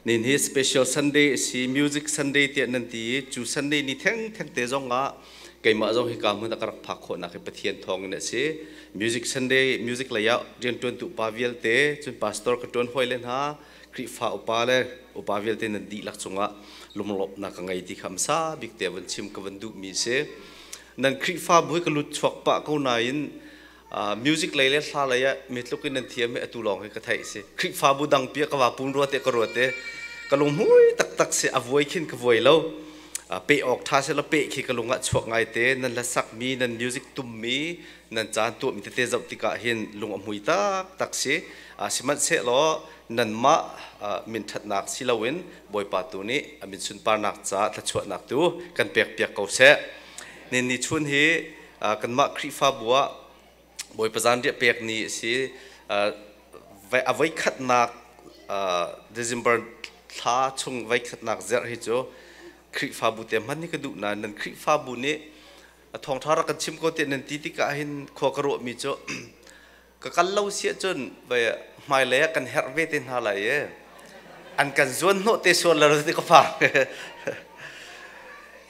Nin hi special Sunday a si, Music Sunday tiah nan ti i cu Sunday ni thengtheng te zong ah keimah zong hika hmun ah ka rak phak khawhnak hi Pathian thawng in a si. Music Sunday, music lei ah rianṭuantu upa vialte, cun pastor ka ṭuan hawi le hna, Khrihfa upa le upa vialte nan dihlak cungah lunglawmhnak ka ngei ti kha hmasa bik te van chim ka van duhmi a si. Nan Khrihfabu hi ka lut chuak pah ko nain music lei le hla lei ah mi tluk in nan thiam i atu lawng hi ka theih si. Khrihfabu dang pi ka va pum rua te ka ruat i ka lunghmui taktak si, a vuai khin ka vuai lo. Pe awk ṭha seh law pe khi ka lung ah chuak ngai te. Nan hlasak mi, nan music tum mi, nan caan tuah mi tete zoh tikah hin lung a hmui taktak si. Sihmanhsehlaw nanmah min ṭhatnak si loin Bawipa tu nih a min sunparnak caah thluachuahnak tu kan pekpiak ko seh. Nin ni chun hi kanmah Khrihfabu ah Bawipa zanriah pek ni a si. A voikhatnak December thla chung voikhatnak zerh hi cu Khrihfabu te hman hi ka duh nain nan Khrihfabu nih a thawngṭha rak kan chim ko tiah nan ti tikah hin khua ka ruahmi cu ka kal lo si ahcun hmailei ah kan herh ve te hna lai i an kan zuan hnawh te sual lo ti ka phang.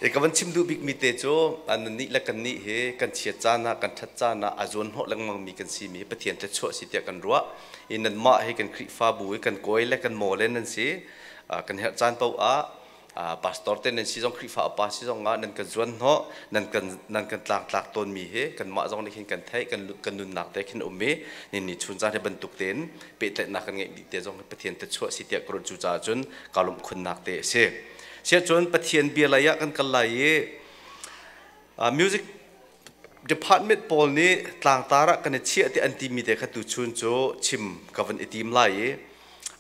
I ka van chim duh bikmi te cu nannih le kannih hi kan chiat caan ah, kan ṭhat caan ah a zuan hnawh lengmang mi kan si mi hi Pathian thluachuah si tiah kan ruah. I nanmah hi kan Khrihfabu i kan kawi le kan maw le nan si. Kan herh caan paoh ah pastor te nan si zong, Khrihfa upa si zong ah nan kan zuan hnawh, nan kan tlangtlak tawnmi hi kanmah zong nih khin kan theih, kan nunnak te khin um i ni chun caan hi bantuk tein pehtlaihnak kan ngeih dih te zong hi Pathian thluachuah si tiah ka ruat. Cu caah cun kaa lawmh khunnak te a si. Siahcun Pathian bia lei ah kan kal lai i music department pawl nih tlangtar ah kan i chiah ti an timi te kha tuchun cu chim ka van i tim lai i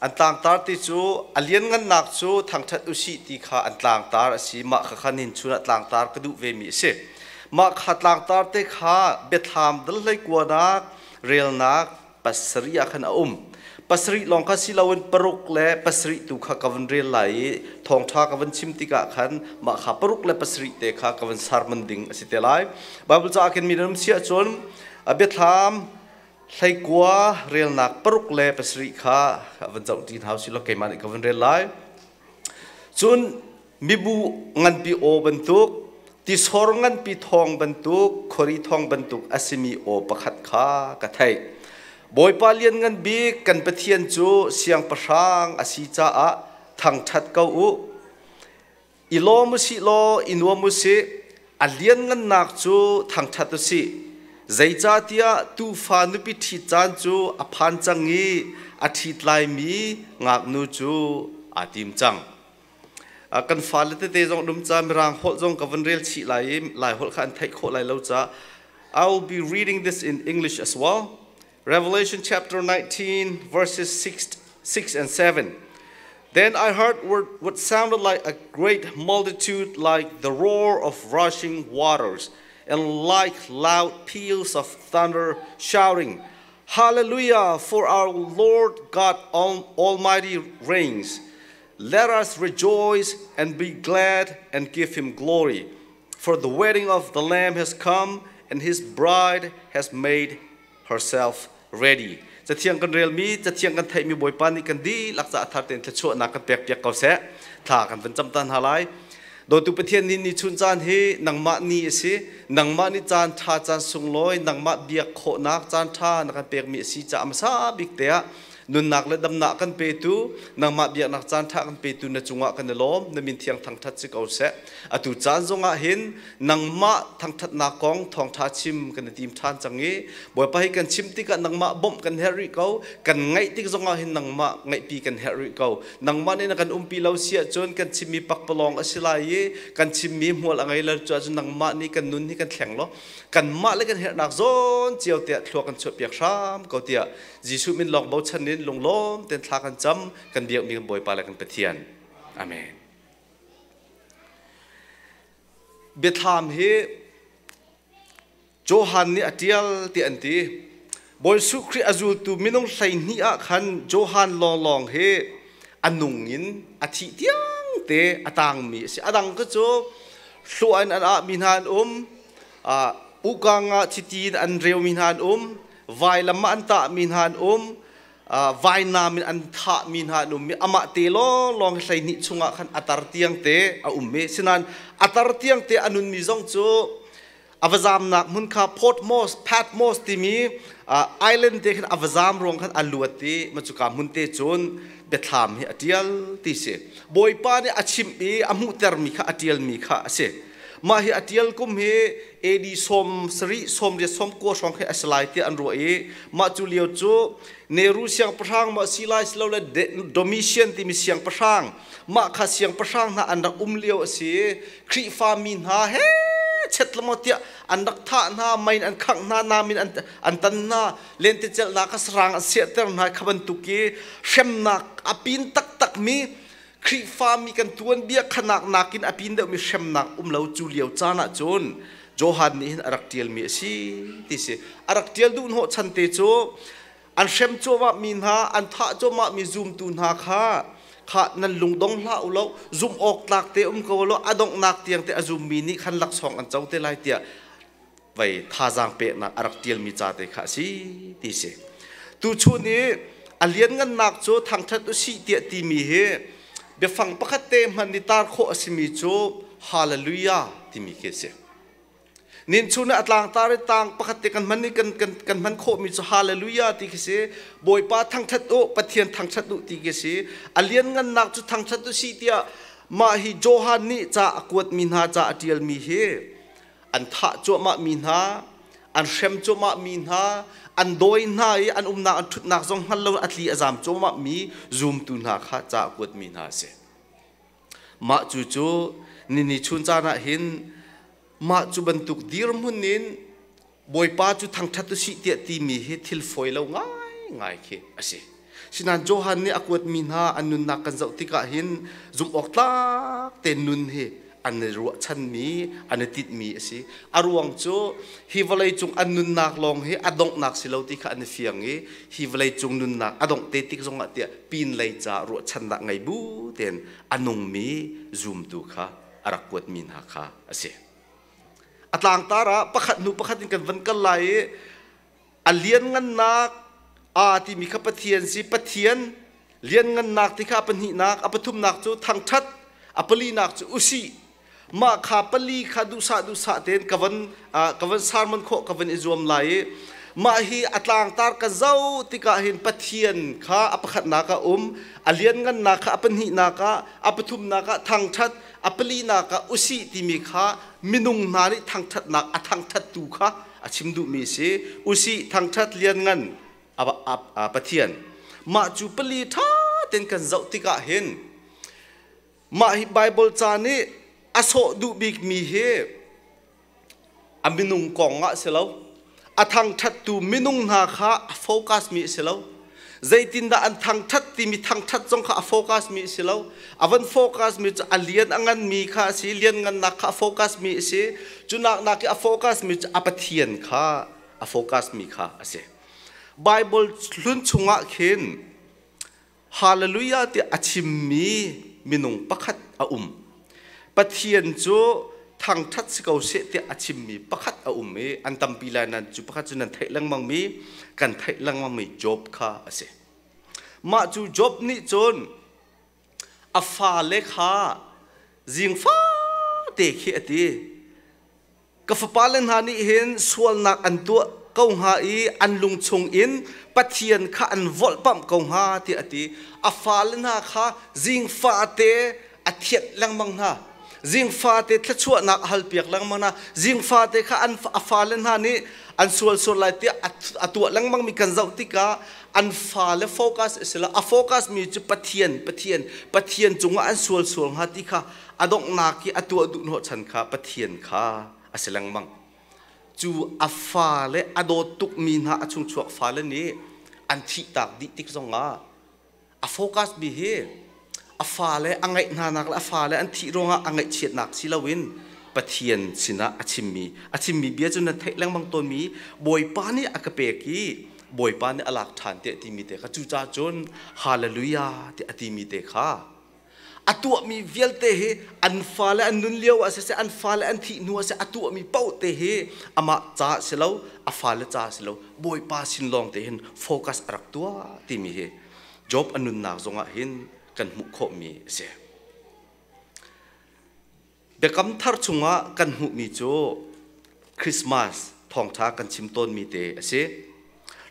an tlangtar ti cu a lianngannak cu thangṭhat usih ti kha an tlangtar a si. Mah kha kha nin chun ah tlangtar ka duh ve mi a si. Mah kha tlangtar te kha Biathlam dal 19nak relnak 7 ah khan a um. 7 lawng kha si loin 6 le 7 tu kha ka van rel lai i thawngṭha ka van chim tikah khan mah kha 6 le 7 te kha ka van sermon ding a si te lai. Bible caah khin mi nan um si ahcun a Biathlam 19 relnak 6 le 7 kha van zoh ṭi hna usih law keimah nih ka van rel lai. Cun mibu nganpi aw bantuk, tisor nganpi thawng bantuk, khuari thawng bantuk a simi aw pakhat kha ka theih. Bawipa lianngan bik kan Pathian cu siangpahrang a si caah thangṭhat ko u. I lawm u sih law i nuam u sih, a lianngannak cu thangṭhat u sih. Zeicahtiah tuufa nupi ṭhit caan cu a phan cang i a ṭhit laimi ngaknu cu aa tim cang. Kan fale tete zong dum ca Mirang holh zong ka van rel chih lai i Lai holh kha an theih khawh lai lo ca. I will be reading this in English as well. Revelation chapter 19, verses 6 and 7. Then I heard what sounded like a great multitude, like the roar of rushing waters, and like loud peals of thunder, shouting, "Hallelujah, for our Lord God Almighty reigns. Let us rejoice and be glad and give him glory. For the wedding of the Lamb has come, and his bride has made herself ready." Cathiang kan relmi, cathiang kan theihmi Bawipa nih kan dihlak ca thar tein thluachuahnak kan pek piak ko seh. Thla kan van cam ta hna lai. Dawtu Pathian, ni ni chun caan hi nangmah ni a si. Nangmah nih caan ṭha, caan sunglawi, nangmah biak khawhnak caan ṭha na kan pekmi a si caah hmasa bik te ah nunnak le damnak kan petu, nangmah biaknak caan ṭha kan petu na cungah kan i lawm. Na min thiang thangṭhat si ko seh. Atu caan zongah hin nangmah thangṭhatnak kong thawngṭha chim kan i tim ṭhan cang i Bawipa, hi kan chim tikah nangmah bawmh kan herh rih ko. Kan ngaih tik zongah hin nangmah ngaihpi kan herh rih ko. Nangmah nih na kan umpi lo si ahcun kan chimmi pakpalawng a si lai i kan chimmi hmual a ngei lo. Cu ahcun nangmah nih kan nun hi kan thleng law kanmah le kan herhnak zawn cio tiah thlua kan chuahpiak hram ko tiah Jesuh min lawng bochan in lunglawm tein thla kan cam, kan biakmi kan Bawipa le kan Pathian. Amen. Biathlam hi Johan nih a ṭial ti an ti. Bawi Jesuh Khrih a zultu minung 12 ah khan Johan lawnglawng hi a nung in a thih tiang te a tangmi a si. A dang kha cu hluah in an ahmi hna an um, ukang ah chiti in an reumi hna an um, vailam ah an tahmi hna an um. Vainam in an thahmi hna an um i amah te lawnglawng 12 chungah khan a tar tiang te a um i sinain a tar tiang te a nunmi zong cu a va zamnak hmun kha Portmos Patmos timi island te khan a va zam ruang khan a luat i macuka hmun te cun biathlam hi a tial ti si. Bawipa nih a chimh i a hmuhtermi kha a tialmi kha a si. Mah hi a tial kum hi AD 70 80 90 hrawng khi a si lai tiah an ruah i mah cu lio cu Neru siangpahrang maw si lai si lo le Domitian timi siangpahrang mah kha siangpahrang hna an rak um lio a si i Khrihfa mi hna he chet lemaw tiah an rak thah hna, mei in an khangh hna, nam in an tan hna, lentecelhnak kha sarang an siahter hna. Kha bantuk i hremnak a pin taktakmi Khrihfami kan tuanbia khanak nakin a pin deuhmi hremnak um lo cu lio caan ah cun Johan nih hin a rak ṭialmi a si ti si. A rak ṭial duh hnawh chan te cu an hrem cuahmahmi hna, an thah cuahmahmi zumtu hna kha kha nan lungdong hlah u law zumh awk tlak te um ko law a donghnak tiang te a zummi nih khan laksawng an co te lai tiah vei thazaang peknak a rak ṭialmi ca te kha a si ti si. Tuchun i a lianngannak cu thangṭhat u sih tiah timi hi biafang pakhat te hmanh i tar khawh a simi cu hallelujah timi khi a si. Nin chun a tlangtar i tang pakhat te kan hman i kan kan kan hman khawhmi cu hallelujah ti khi si. Bawipa thangṭhat u, Pathian thangṭhat u ti khi si. A lianngannak cu thangṭhat u sih tiah mah hi Johan nih ca a kuatmi hna ca a ṭialmi hi an thah cuahmahmi hna, an hrem cuahmahmi hna, an dawi hna i an umnak an ṭhutnak zong hngal lo a tli a zam cuahmahmi zumtu hna kha ca a kuatmi hna a si. Mah cu cu nini chun caan ah hin mah cu bantuk dirhmun in Bawipa cu thangṭhat u sih tiah timi hi thil fawi lo ngaingai khi a si. Sinain Johan nih a kuatmi hna an nunnak kan zoh tikah hin zumhawktlak te nun hi an i ruahchanmi, an i tinhmi a si. A ruang cu hi vawleicung an nunnak lawng hi a donghnak si lo ti kha an i fiang i hi vawleicung nunnak a dongh te tik zongah tiah pinlei ca ruahchannak ngei bu tein a nungmi zumtu kha a rak kuatmi hna kha a si. A tlangtar ah pakhat hnu pakhat in kan van kal lai i a lianngannak a timi kha Pathian si. Pathian lianngannak ti kha a pahnihnak, a pathumnak cu thangṭhat, a palinak cu usih. Mah kha pali kha duhsah duhsah tein ka van ka van sermon khawh ka van i zuam lai i mah hi a tlangtar ka zoh tikah hin Pathian kha a pakhatnak ah um, a lianngannak kha a pahnihnak ah, a pathumnak ah thangṭhat, a palinak ah usih timi kha minung hna nih thangṭhatnak a thangṭhattu kha a chim duhmi a si. Usih thangṭhat lianngan a Pathian. Mah cu pali ṭha tein kan zoh tikah hin mah hi Baibal ca nih a sawh duh bikmi hi a minung kong ah si lo, a thangṭhattu minung hna kha a focus mi a si lo. Zeitindah an thangṭhat timi thangṭhat zong kha a focus mi a si lo. A van focus mi cu a lian a nganmi kha a si, lianngannak kha a focus mi a si. Cu nak nak i a focus mi cu a Pathian kha a focus mi kha a si. Bible hlun chungah khin Hallelujah tiah a chimmi minung pakhat a um. Pathian cu thangṭhat si ko seh tiah a chimmi pakhat a um i an tampi lai nain cu pakhat cu nan theih lengmangmi kan theih lengmangmi Job kha a si. Mah cu Job nih cun a fale kha zing fate khi a ti. Ka fapale hna nih hin sualnak an tuah ko hnga i an lung chungin Pathian kha an volhpamh ko hnga tiah a ti. A fale hna kha zingfate a thianh lengmang hna. Zingfate thluachuahnak a halpiak lengmang hna. Zingfate kha an a fale hna nih an sual sual lai tiah a tuah lengmangmi kan zoh tikah an fale focus a si lo. A focus mi cu Pathian, Pathian, Pathian cungah an sual sual hnga ti kha a donghnak i a tuah duh hnawhchan kha Pathian kha a si lengmang. Cu a fale a dawt tukmi hna a chungchuak fale nih an thihtak dih tik zongah a focus mi hi a fale a ngaih hnanak le a fale an thih ruangah a ngaihchiatnak si loin Pathian sinah a chimmi a chimmi bia cu nan theih lengmang tawnmi Bawipa nih a ka pek i Bawipa nih a lak ṭhan tiah timi te kha cucaah cun hallelujah tiah a timi te kha. A tuahmi vialte hi an fale an nun lio ah siseh, an fale an thih hnu ah siseh, a tuahmi paoh te hi amah ca si lo, a fale ca si lo, Bawipa sin lawng te hin focus a rak tuah timi hi Job a nunnak zongah hin kan hmuh khawhmi a si. Biakam thar chungah kan hmuhmi cu Christmas thawngṭha kan chim tawnmi te a si.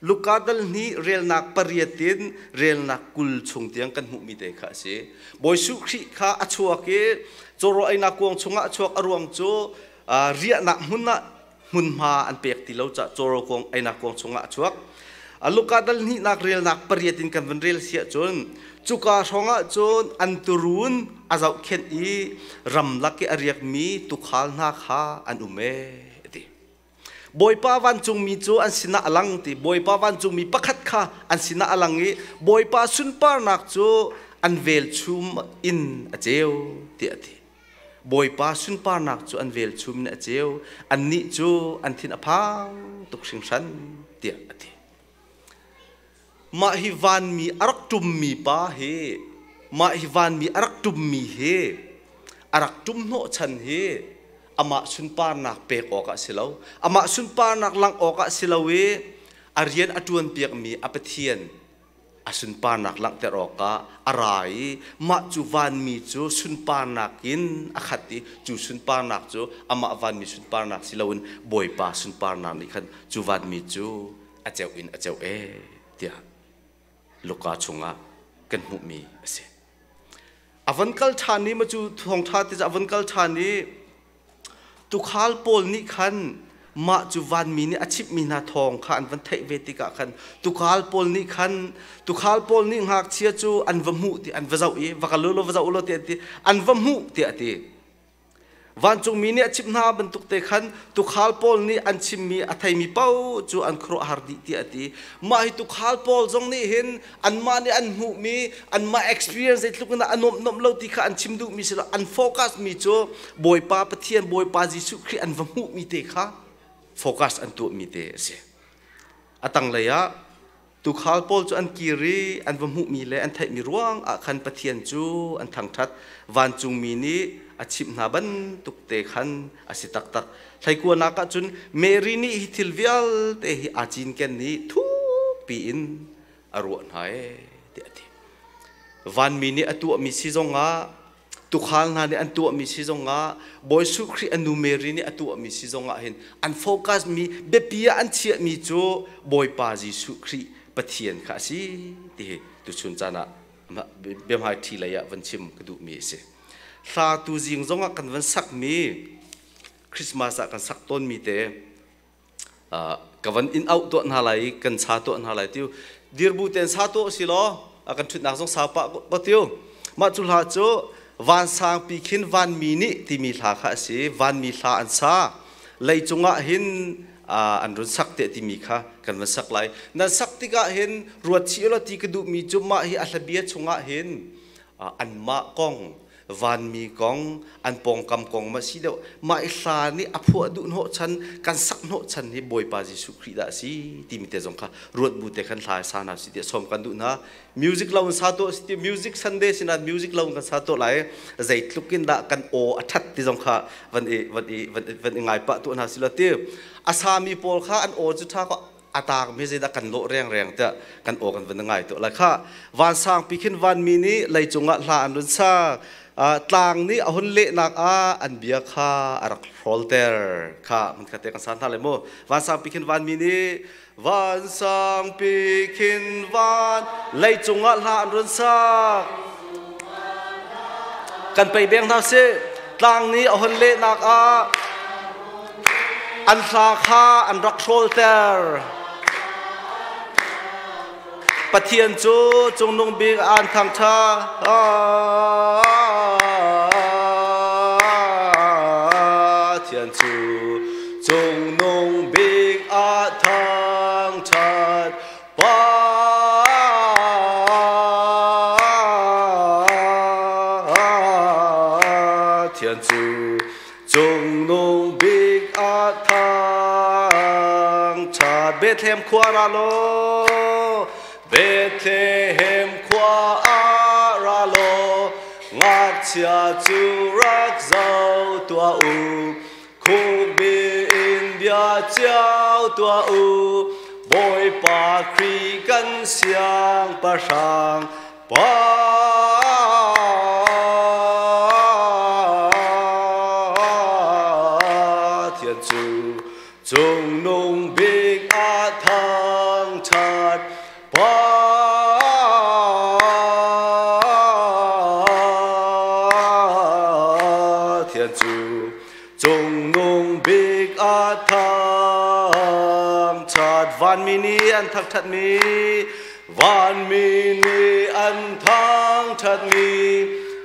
Luka dal hnih relnak pariat in relnak 20 chung tiang kan hmuhmi te kha a si. Bawi Jesuh Khrih kha a chuak i cawraw einak kuang chungah a chuak a ruang cu riahnak hmun ah hmunhma an pek ti lo caah cawraw kuang einak kuang chungah a chuak. Luka dal hnihnak relnak pariat in kan van rel si ahcun cuka hrawng ah cun an turuun a zohkhenh i ramlak i a riakmi tuukhal hna kha an um ee ti. Bawipa vancungmi cu an sinah a lang ti. Bawipa vancungmi pakhat kha an sinah a lang i Bawipa sunparnak cu an velchum in a ceu tiah a ti. Bawipa sunparnak cu an velchum in a ceu, annih cu an thin a phang tuk hringhran tiah a ti. Mah hi vanmi a rak ṭummi pa hi, mah hi vanmi a rak ṭummi hi, a rak ṭum hnawhchan hi amah sunparnak pek awkah a si lo, amah sunparnak langh awkah a si lo i a rian a ṭuanpiakmi a Pathian a sunparnak langhter awkah a ra i mah cu vanmi cu sunparnak in a khat i cu sunparnak cu amah vanmi sunparnak si loin Bawipa sunparnak nih khan cu vanmi cu a ceuh in a ceuh ee tiah Luka chungah kan hmuhmi a si. A von kal ṭhan i ma cu thawngṭha ti cu a von kal ṭhan i Tuukhal pawl nih khan mah cu vanmi nih a chimhmi hna thawng kha an van theih ve tikah khan tuukhal pawl nih khan tuukhal pawl nih ngakchia cu an va hmuh ti an va zoh i va kal u law va zoh u law tiah an ti an va hmuh tiah a ti. Vancungmi nih a chimh hna bantuk te khan tuukhal pawl nih an chimmi a theimi paoh cu an khuaruahhar dih tiah a ti. Mah hi tuukhal pawl zong nih hin anmah nih an hmuhmi anmah experience zeitluk in a nuamh nuamh lo ti kha an chim duhmi si lo an focus mi cu Bawipa Pathian Bawipa Jesuh Khrih an va hmuhmi te kha focus an tuahmi te a si a tanglei ah tuukhal pawl cu an kir i an va hmuhmi le an theihmi ruang ah khan Pathian cu an thangṭhat vancungmi nih a chimh hna bantuk te khan a si taktak hleikuanak ah cun Mary nih hi thil vialte hi aa cinken i thukpi in a ruah hna ee tiah a ti. Vanmi nih a tuahmi si zongah tukhal hna nih an tuahmi si zongah Bawi Jesuh Khrih a nu Mary nih a tuahmi si zongah hin an focus mi biapi ah an chiahmi cu Bawipa Jesuh Khrih Pathian kha a si ti hi tuchun caan ah biahmai ṭhi lei ah van chim ka duhmi a si. Hla tu zing zongah kan van sakmi Christmas ah kan sak tawnmi te ka van in auh tuah hna lai i kan sa tuah hna lai tiu dirbu ten sa tuah si law kan ṭhutnak zong sau pah ko tiu mah cu hla cu vansang pi khin vanmi nih timi hla kha a si vanmi hla an sa leicung ah hin an run sak te timi kha kan van sak lai nan sak tikah hin ruat chih law ti ka duhmi cu mah hi a hlabia chungah hin anmah kong vanmi kong an pawngkam kong ma si deuh mah i hla nih a phuah duh hnawh chan kan sak hnawh chan hi Bawipa Jesuh Khrih dah a si timi te zong kha ruat bu te khan hla sa hna si tiah sawm kan duh hna music lo in sa tuah si ti music Sunday sinah music lo in kan sa tuah lai zeitluk in dah kan aw a that ti zong kha van i van i van van i ngai pah tuah hna si lo ti a sami pawl kha an aw cu tha ko a taak mi zeidah kan lawh rengreng tiah kan aw kan van ngai tuah lai kha vansang pi khin vanmi nih leicung ah hla an run sa tlang nih a hun lehnak ah an bia kha a rak hrawlter kha mun kha te kan san hna le mu vansang pi khin vanmi nih vansang pi khin van leicung ah hla an run sa kan pei beng hna si tlang nih a hun lehnak ah an hla kha an rak hrawlter Pathian cu cungnung bik an thangṭha Pathian cu cungnung bik ah thangṭhat Pathian cu cungnung bik ah thangṭhat Bethlehem khua ra law Bethlehem khua ah ra law. Ngakchia cu rak zoh tuah u, khukbil in bia cio tuah u. Bawipa Khrih kan siangpahrang, Pa Pathian cu cungnung bik ah thangṭhat. Pa Pathian cu cungnung bik ah thangṭhat. Vanmi nih an thangṭhatmi, vanmi nih an thangṭhatmi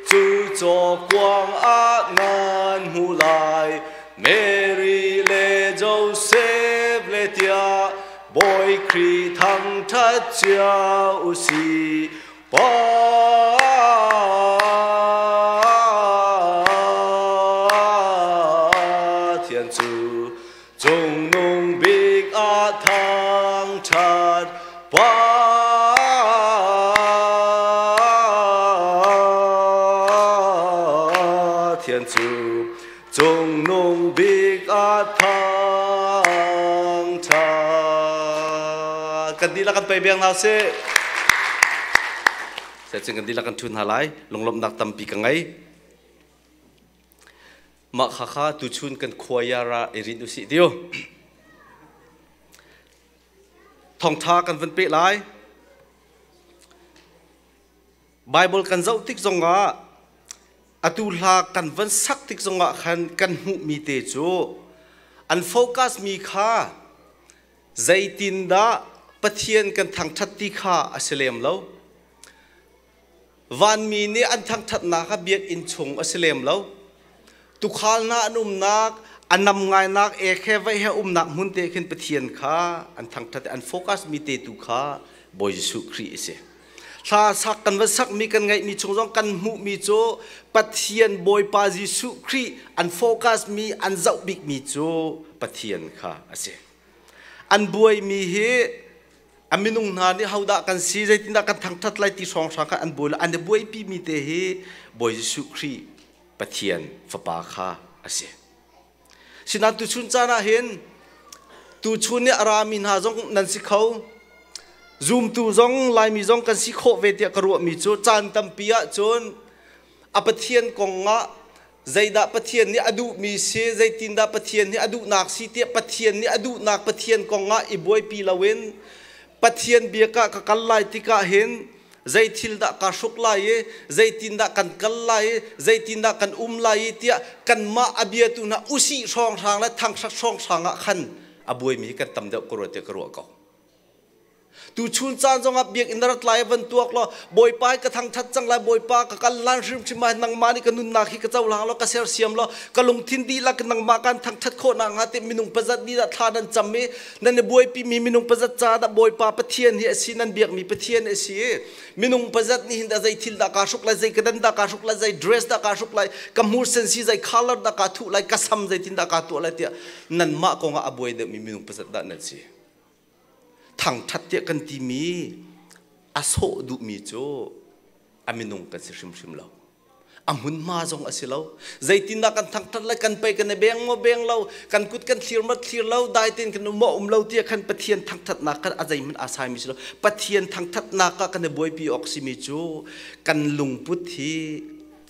cu cawkuang ah nan hmuh lai. Mary le Joseph le tiah Bawi Khrih thangṭhat cio u si. Pa Pathian cu cungnung bik ah thangṭhat. Pa Pathian cu cungnung bik ah thangṭhat. Kan dihlak kan pei beng hna sih. Cun kan dihlak kan ṭhu hna lai. Lunglawmhnak tampi ka ngei. Mah khakha tuchun kan khua yara i rinh usih tiu. Thawngṭha kan van peh lai. Bible kan zoh tik zongah atu hla kan van sak tik zongah khan kan hmuhmi te cu an focus mi kha zeitindah Pathian kan thangṭhat ti kha a si lem lo. Vanmi nih an thangṭhatnak kha biakinn chung a si lem lo. Tuukhal hna an umnak, a nam ngainak ek he vaih he umnak hmun te khin Pathian kha an thangṭhat i an focus mi te tu kha Bawi Jesuh Khrih a si. Hla sak kan va sakmi kan ngaihmi chung zong kan hmuhmi cu Pathian Bawipa Jesuh Khrih an focus mi an zoh bikmi cu Pathian kha a si. An buaimi hi a minung hna nih hodah kan si zeitindah kan thangṭhat lai ti hrawnghrang kha an buai lo an i buaipimi te hi Bawi Jesuh Khrih Pathian fapa kha a si. Sinain tuchun caan ah hin tuchun nih a rami hna zong nan si kho zumtu zong Laimi zong kan si khawh ve tiah ka ruahmi cu caan tampi ahcun a Pathian kong ah zeidah Pathian nih a duhmi si zeitindah Pathian nih a duhnak si tiah Pathian nih a duhnak Pathian kong ah i buaipi loin Pathian biak ah ka kal lai tikah hin zei thil dah kaa hruk lai i zeitindah kan kal lai i zeitindah kan um lai i tiah kanmah a biatu hna usih hrawnghrang le thanghrek hrawnghrang ah khan a buaimi hi kan tam deuh ka ruat tiah ka ruah ko. Tuchun caan zongah biakinn na rat lai van tuak law Bawipa hi ka thangthat cang lai Bawipa ka kal lan hrimhrim ah nangmah nih ka nunnak hi ka cohlang law ka sersiam law ka lungthin dihlak in nangmah kan thangthat khawh nakhnga ti minung pazat nih dah thla nan cam i nan i buaipi mi minung pazat ca dah Bawipa Pathian hi a si nan biakmi Pathian a si minung pazat nih hin dah zei thil dah kaa hruk lai zei kedan dah kaa hruk lai zei dress dah kaa hruk lai ka hmur sensi zei color dah kaa thuh lai ka sam zeitin dah kaa tuah lai tiah nanmah kongah a buai deuhmi minung pazat dah nan si thangthat tiah kan timi a sawh duhmi cu a minung kan si hrimhrim lo a hmunhma zong a si lo zeitindah kan thangthat lai kan pei kan i beng maw beng lo kan kut kan thlir maw thlir lo dai tein kan um maw um lo tiah khan Pathian thangthatnak khan a zeihmanh aa saimi si lo Pathian thangthatnak ah kan i buaipi awk simi cu kan lungput hi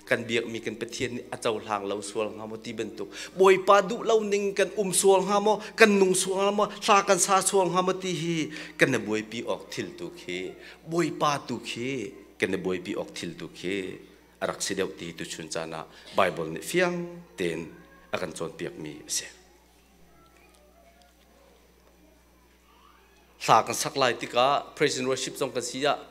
kan biakmi kan Pathian nih a cohlang lo sual hnga maw ti bantuk Bawipa duh lo ning kan um sual hnga maw kan nung sual hnga maw hla kan sa sual hnga maw ti hi kan i buaipi awk thil tu khi Bawipa tu khi kan i buaipi awk thil tu khi a rak si deuh ti tuchun caan ah Baibal nih fiang tein a kan cawnpiakmi a si. Hla kan sak lai tikah praise and worship zong kan si ah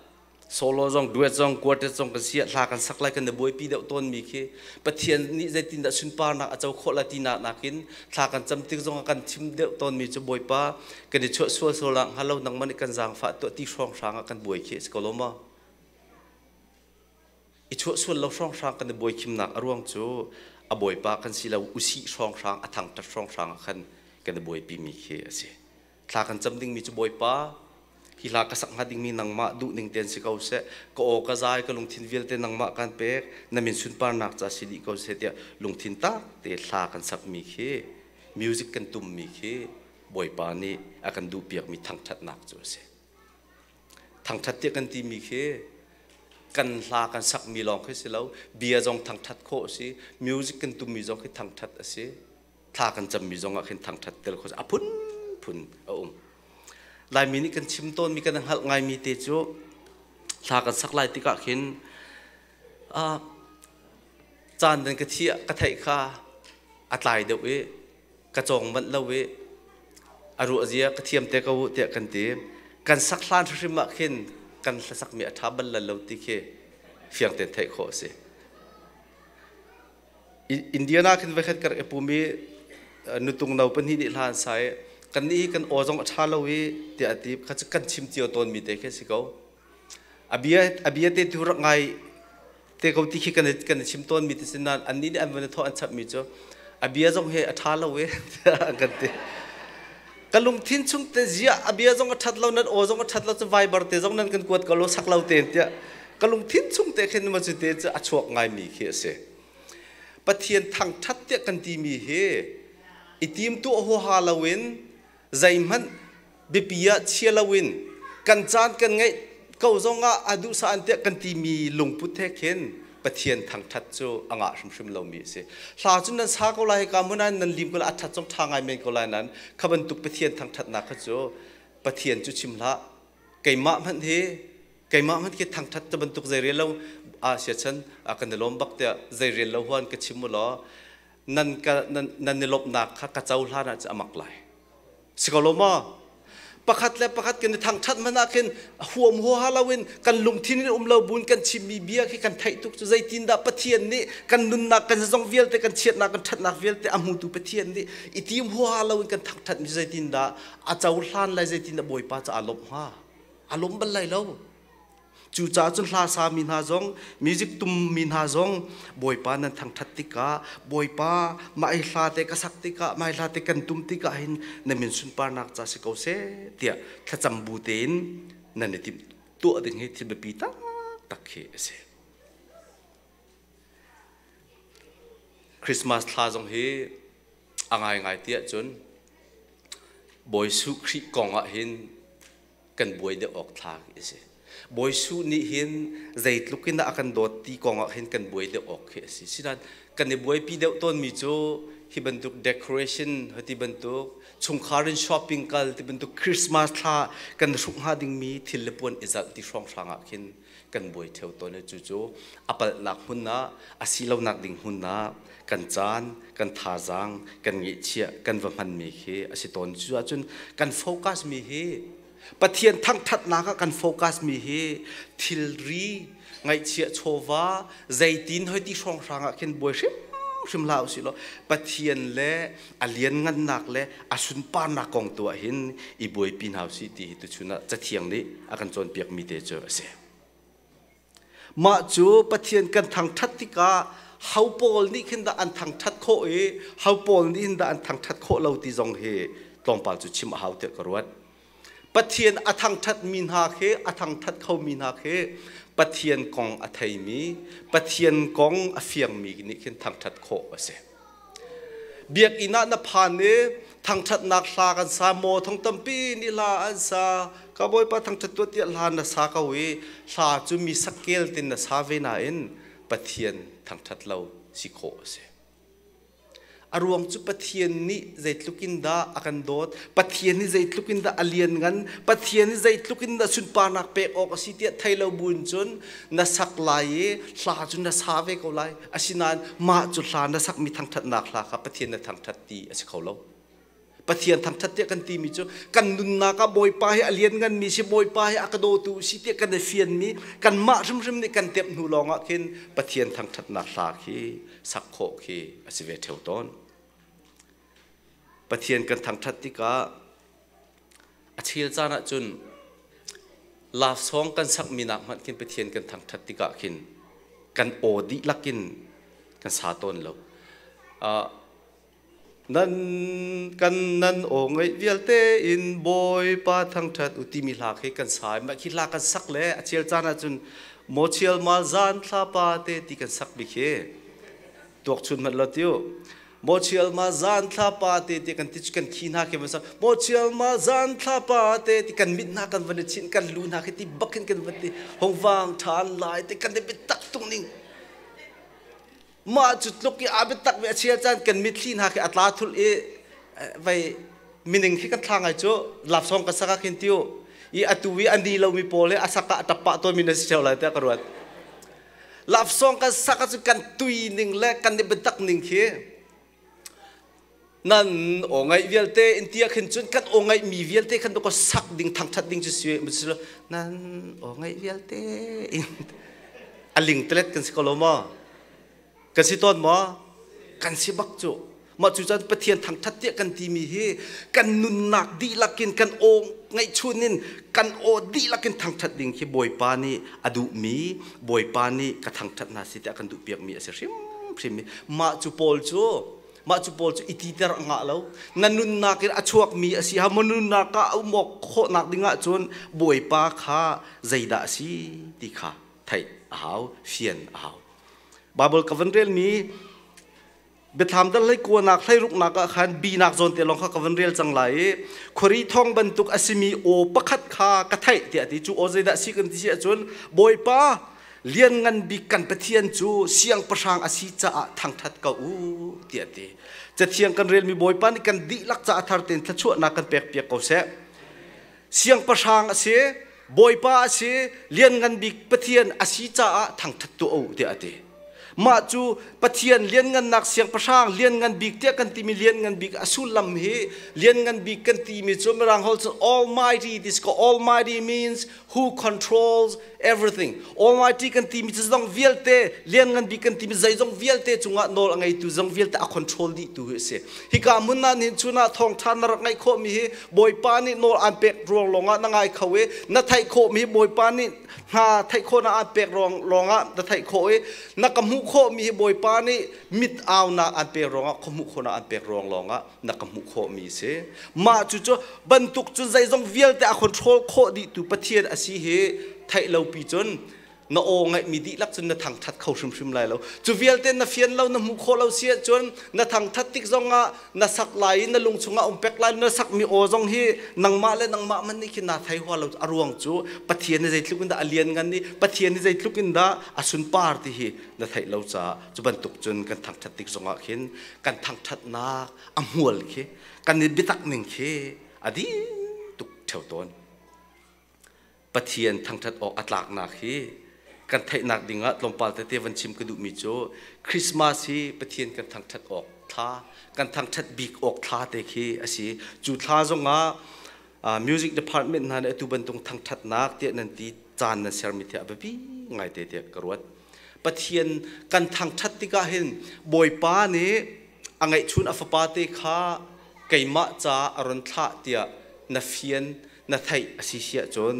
solo zong duet zong quartet zong kan si ah hla kan sak lai kan i buaipi deuh tawnmi khi Pathian nih zeitindah sunparnak a co khawh lai ti nak nakin thla kan cam tik zong ah kan chim deuh tawnmi cu Bawipa kan i chuah sual sual ah hnga lo nangmah nih kan zaangfah tuah ti hrawnghrang ah kan buai khi a si ko lo maw? I chuah sual lo hrawnghrang kan i buaikhimnak a ruang cu a bawipa kan si lo usih hrawnghrang a thangṭhat hrawnghrang ah khan kan i buaipimi khi a si. Thla kan cam dingmi cu Bawipa Hi hla ka sak hnga dingmi nangmah duh ning tein si ko seh. Ka aw ka zai ka lungthin vialte nangmah kan pek. Na min sunparnak ca si dih ko seh tiah lungthin tak te hla kan sakmi khi music kan tummi khi Bawipa nih a kan duhpiakmi thangṭhatnak cu a si. Thangṭhat tiah kan timi khi kan hla kan sakmi lawng khi si lo, bia zong thangṭhat khawh a si, music kan tummi zong khi thangṭhat a si, thla kan cammi zong ah khin thangṭhat tel khawh a si. A phunphun a um. Laimi nih kan chim tawnmi kan hngalh ngaimi te cu hla kan sak lai tikah khin caan dan ka thiah ka theih kha a tlai deuh i ka cawng manh lo i a ruah zia ka thiam te ko u tiah kan ti. Kan sak hlan hrimhrim ah khin kan hlasakmi a ṭha bal lo ti khi fiang tein theih khawh a si. Indiana khin voikhat ka rak i pum i nutung no pahnih nih hla an sa i kannih hi kan aw zong a ṭha lo i tiah a ti. Kha cu kan chim cio tawnmi te khi a si ko. A bia a bia te tu rak ngai te ko ti khi kan kan i chim tawnmi ti si nain annih nih an van i thawh an chapmi cu a bia zong hi a ṭha lo i an kan ti. Ka lungthin chung te zia a bia zong a ṭhat lo nan aw zong a ṭhat lo cu Viber te zong nan kan kuat ko lo sak lo tein tiah ka lungthin chung te khin ma cu te cu a chuak ngaimi khi a si. Pathian thangṭhat tiah kan timi hi i tim tuah huaha loin zeihmanh biapi ah chia loin kan caan kan ngeih ko zongah a duhsah an tiah kan timi lungput he khin Pathian thangṭhat cu a ngah hrimhrim lomi a si. Hla cu nan sa ko lai hika hmun ah nan lim ko lai a ṭhat zong ṭha ngai men ko lai nain kha bantuk Pathian thangṭhatnak kha cu Pathian cu chim hlah keimah hmanh hi keimah hmanh khi thangṭhat cu bantuk zei rel lo a siachan a kan i lawm bak tiah zei rel lo huan ka chim u law nan ka nan nan i lawmhnak kha ka cohlan ah cu a mak lai. Si ko lo maw? Pakhat le pakhat kan i thangṭhat hmanh ah khin huam huaha loin kan lungthin in um lo buin kan chimmi bia khi kan theih tuk cu zeitindah Pathian nih kan nunnak kan zong vialte kan chiatnak kan ṭhatnak vialte a hmutu Pathian nih i tim huaha loin kan thangṭhatmi zeitindah a cohlan lai zeitindah Bawipa cu aa lawmh hnga? Aa lawm bal lai lo. Cucaah cun hla sami hna zong, music tummi hna zong Bawipa nan thangṭhat tikah, Bawipa mah hi hla te ka sak tikah, mah hi hla te kan tum tikah hin na min sunparnak ca si ko seh tiah thlacam bu tein nan i timh tuah ding hi thil biapi taktak khi a si. Christmas thla zong hi a ngaingai tiah cun Bawi Jesuh Khrih kong ah hin kan buai deuh awk thlak a si. Bawi Suh nih hin zeitluk in dah a kan dawt ti kong ah hin kan buai deuh awk khi a si. Sinain kan i buaipi deuh tawnmi cu hi bantuk decoration hoti bantuk chungkhar in shopping kal ti bantuk Christmas thla kan hruk hnga dingmi thil le puan i zalh ti hrawnghrang ah khin kan buai theo tawn i cucu a palhnak hmun ah a si lonak ding hmun ah kan caan kan thazaang kan ngeihchiah kan va hmanmi khi a si tawn. Cu ahcun kan focus mi hi Pathian thangṭhatnak ah kan focus mi hi thilri ngaihchiah chawva zeitin hoi ti hrawnghrang ah khin buai hrimhrim hlah usih law Pathian le a lianngannak le a sunparnak kong tu ah hin i buaipi hna usih ti hi tuchun ah Cathiang nih a kan cawnpiakmi te cu a si. Mah cu Pathian kan thangṭhat tikah ho pawl nih khin dah an thangṭhat khawh i ho pawl nih hin dah an thangṭhat khawh lo ti zong hi tlawmpal cu chim a hau tiah ka ruat. Pathian a thangṭhatmi hna khi a thangṭhat khomi hna khi Pathian kong a theimi, Pathian kong a fiangmi nih khin thangṭhat khawh a si. Biakinn ah na phan i thangṭhatnak hla kan sa maw thong tampi nih hla an sa ka Bawipa thangṭhat tuah tiah hla na sa ko i hla cu mi sakkel tin na sa ve nain Pathian thangṭhat lo si khawh a si. A ruang cu Pathian nih zeitluk in dah a kan dawt, Pathian nih zeitluk in dah a lianngan, Pathian nih zeitluk in dah sunparnak pek awk a si tiah thei lo buin cun na sak lai i hla cu na sa ve ko lai. Asinain mah cu hla na sakmi thangṭhatnak hla kha Pathian na thangṭhat ti a si kho lo. Pathian thangṭhat tiah kan timi cu kan nunnak ah Bawipa hi a liannganmi si, Bawipa hi a ka dawtu si tiah kan i fianmi kanmah hrimhrim nih kan temh hnu lawngah khin Pathian thangṭhatnak hla khi sak khawh khi a si ve ṭheo tawn. Pathian kan thangṭhat tikah a chel caan ah cun love song kan sakmi nak hmanh khin Pathian kan thangṭhat tikah khin kan aw dihlak in kan sa tawn lo. Nan kan nan aw ngaih vialte in Bawipa thangṭhat u timi hla khi kan sa i mah khi hla kan sak le a chial caan ahcun maw chial mal zan thlapa te ti kan sak bik hi tuak chun hmanh lo tiu maw chial ma zan thlapa te ti kan ti kan thi hna khi van sak maw chial ma zan thlapa te ti kan mit hna kan van i chinh kan lu hna khi ti bak hin kan van ti hong vang ṭhan lai te kan i biatak tung ning Mah cu tluk i aa biatak ve a chia caan kan mitthli hna khi a tla thul i vei mining khi kan thla ngai cu lapsong ka sak ah khin tiu i atu i a ni lomi pawl hi a sak ah a ṭap pah tawnmi na si ṭheo lai tiah ka ruat. Lapsong kan sak ah cun kan tui ning le kan i biatak ning khi nan aw ngaih vialte in tiah khin cun kan aw ngaih mi vialte khan ka sak ding thangthat ding cu si nan aw ngaih vialte in a ling telet kan si ko lo maw kan si tawn maw kan si bak cu mah cu cun Pathian thangthat tiah kan timi hi kan nunnak dihlak in kan aw ngaihchun in kan aw dihlak in thangthat ding khi Bawipa nih a duhmi Bawipa nih ka thangthat hna si tiah kan duh piakmi a si hrim hrim mah cu Paul cu mah cu pawl cu i titer a ngah lo na nunnak in a chuakmi a si ha ma nunnak ah um awk khawhnak ding ahcun bawipa kha zeidah a si ti kha theih a hau fian a hau Bible ka van relmi biathlam dal hlei kuanak hlei ruknak ah khan binak zawn te lawng kha ka van rel cang lai i khuari thong bantuk a simi aw pakhat kha ka theih tiah ti cu aw zeidah si kan ti si ahcun bawipa Lianngan bik kan Pathian cu siangpahrang a si caah thangṭhat ko u tiah a ti. Cathiang kan relmi Bawipa nih kan dihlak caah thar tein thluachuahnak kan pekpiak ko seh. Siangpahrang a si, Bawipa a si, lianngan bik Pathian a si caah thangṭhat tuah u tiah a ti. Mah cu Pathian lianngannak siangpahrang lianngan bik tiah kan timi lianngan bik a sullam hi lianngan bik kan timi cu Mirang holh cun Almighty this ko Almighty means who controls everything. Almighty kan timi cu zong vialte lianngan bik kan timi zeizong vialte cungah nawl a ngeitu zong vialte a control dih tu hi a si. Hika hmun ah nihin chun ah thawngṭha na rak ngaih khawhmi hi Bawipa nih nawl aan pek ruang lawngah na ngai kho i na theih khawhmi hi Bawipa nih hna theih khawhnak aan pek ruang lawngah na theih khawh i na ka hmuh khawhmi hi Bawipa nih mit aunak aan pek ruangah khua hmuh khawhnak aan pek ruang lawngah na ka hmuh khawhmi a si. Mah cu cu bantuk cun zeizong vialte a control khawh dihtu Pathian a si hi theih lo pi cun na aw ngaihmi dihlak cun na thangthat kho hrimhrim lai lo. Cu vialte na fian lo na hmuh khawh lo si ahcun na thangthat tik zongah na sak lai i na lung chungah um pek lai na sakmi aw zong hi nangmah le nangmah man nih khin naa thei hua lo a ruang cu Pathian nih zeitluk in dah a lianngan i Pathian nih zeitluk in dah a sunpar ti hi na theih lo caah cu bantuk cun kan thangthat tik zongah khin kan thangthatnak a hmual khi kan i biatak ning khi a din tuk ṭheo tawn. Pathian thangṭhat awk a tlaknak hi kan theihnak dingah tlawmpal tete van chim ka duhmi cu Christmas hi Pathian kan thangṭhat awk thla kan thangṭhat bik awk thla te khi a si. Cu thla zongah music department hna nih atu bantuk thangṭhatnak tiah nan ti caan nan sermi thi a biapi ngai te tiah ka ruat. Pathian kan thangṭhat tikah hin Bawipa nih a ngeihchun a fapa te kha keimah ca a run thlah tiah na fian na theih a si si ahcun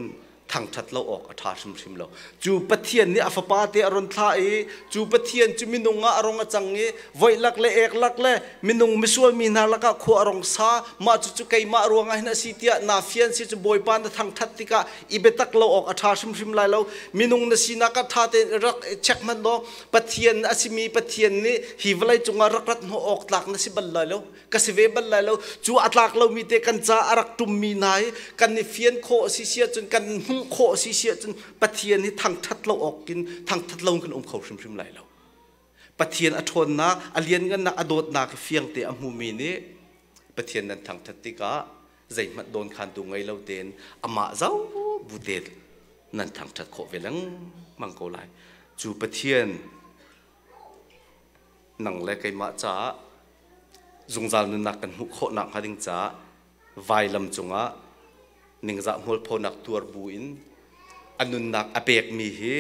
thangṭhat lo awk a ṭha hrimhrim lo. Cu Pathian nih a fapa te a run thlah i cu Pathian cu minung ah a rong a cang i voihlak le eklak le minung misual mi hna lakah khua a rong sa mah cucu keimah ruangah hin a si tiah naa fian si cu Bawipa na thangṭhat tikah i biatak lo awk a ṭha hrimhrim lai lo. Minung na sinak ah ṭha tein rak check hmanh law Pathian a simi Pathian nih hi vawlei cungah rak rat hnawh awk tlak na si bal lai lo. Ka si ve bal lai lo. Cu a tlak lomi te kan ca a rak ṭummi hna hi kan i fian khawh a si si ahcun kan hmuh khawh a si si ahcun Pathian hi thangṭhat lo awk in thangṭhat lo in kan um kho hrimhrim lai lo. Pathian a ṭhawnnak, a lianngannak, a dawtnak hi fiangte a hmumi nih Pathian nan thangṭhat tikah zeihmanh dawnkhantu ngei lo tein amah zoh bu te nan thangṭhat khawh ve lengmang ko lai. Cu Pathian nang le keimah caah zungzal nunnak kan hmuh khawh nakhnga ding caah vailam cungah ningzah hmualphonak tuar bu in a nunnak a pekmi hi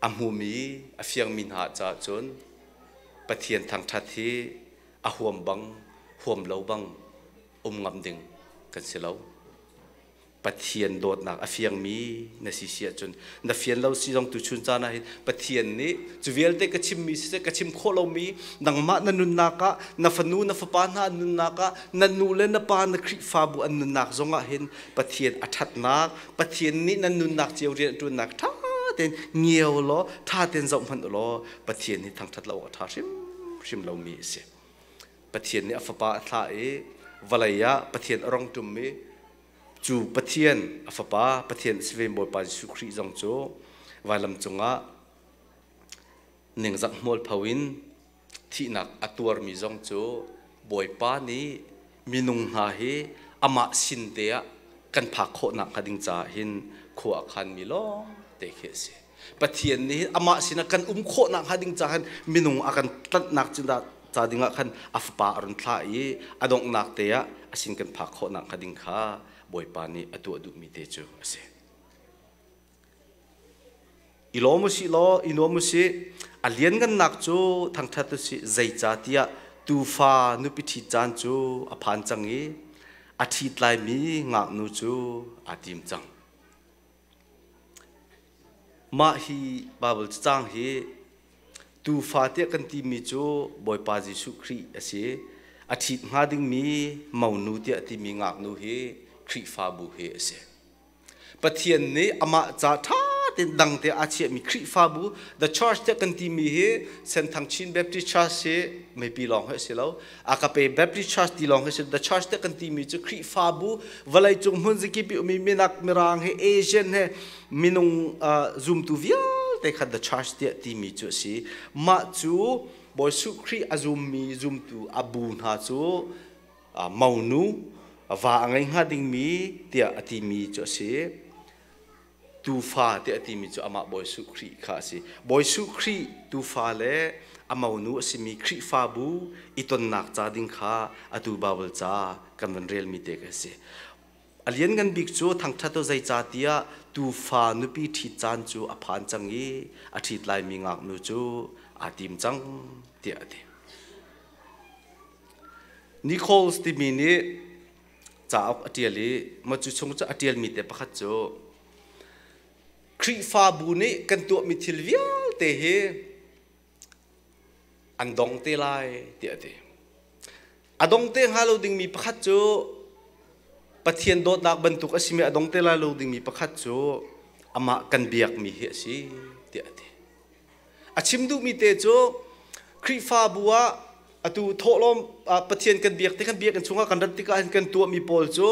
a hmumi a fiangmi hna caah cun Pathian thangṭhat hi a huam bang huam lo bang um ngam ding kan si lo. Pathian dawtnak a fiangmi na si si ahcun na fian lo si zong tuchun caan ah hin Pathian nih cu vialte ka chimmi siseh ka chim khawh lomi nangmah na nunnak ah na fanu na fapa hna an nunnak ah na nu le na pa na Khrihfabu an nunnak zong ah hin Pathian a ṭhatnak Pathian nih nan nunnak cio rian a ṭuannak ṭha tein ngiau law ṭha tein zoh hmanh u law Pathian hi thangṭhat lo awk a ṭha hrimhrim lomi a si. Pathian nih a fapa a thlah i vawlei ah Pathian a rong ṭum i cu Pathian a fapa Pathian a si ve Bawipa Jesuh Khrih zong cu vailam cungah ningzak hmualpho in thihnak a tuarmi zong cu Bawipa nih minung hna hi amah sin te ah kan phak khawhnak hnga ding caah hin khua a khanmi lawng te khi a si. Pathian nih amah sinah kan um khawhnak hnga ding caah hin minung a kan tlanhnak ca dingah khan a fapa a run thlah i a donghnak te ah a sin kan phak khawhnak hnga ding kha Bawipa nih a tuah duhmi te cu a si. I lawm usih law i nuam usih a lianngannak cu thangṭhat usih zeicahtiah tuufa nupi ṭhit caan cu a phan cang i a ṭhit laimi ngaknu cu aa tim cang. Mah hi Baibal cacang hi tuufa tiah kan timi cu Bawipa Jesuh Khrih a si. A ṭhit hnga dingmi monu tiah timi ngaknu hi Khrihfabu hi a si. Pathian nih amah ca ṭha tein dang te aa chiahmi Khrihfabu The Church tiah kan timi hi Senthang Chin Baptist Church hi mipi lawng hi a si lo. Agape Baptist Church ti lawng hi si The Church te kan timi cu Khrihfabu vawleicung hmun zakip i ummi minak mirang he Asian he minung zumtu vialte kha The Church tiah timi cu a si. Mah cu Bawi Jesuh Khrih a zummi zumtu a bu hna cu monu va a ngei hnga dingmi tiah a timi cu a si. Tuufa tiah a timi cu amah Bawi Jesuh Khrih kha a si. Bawi Jesuh Khrih tuufa le a monu a simi Khrihfabu i tonnak ca ding kha atu Baibal ca kan van relmi te kha a si. A lianngan bik cu thangṭhat u zeicahtiah tuufa nupi ṭhit caan cu a phan cang i a ṭhit laimi ngaknu cu aa tim cang tiah a ti. Nichols timi nih cauk a ṭial i maw cu chung cu a ṭialmi te pakhat cu Khrihfabu nih kan tuahmi thil vialte hi an dong te lai tiah a ti. A dong te hnga lo dingmi pakhat cu Pathian dawtnak bantuk a simi a dong te lai lo dingmi pakhat cu amah kan biakmi hi a si tiah a ti. A chim duhmi te cu Khrihfabu ah atu thawhlawm Pathian kan biak ti kan biakinn chungah kan rat tikah hin kan tuahmi pawl cu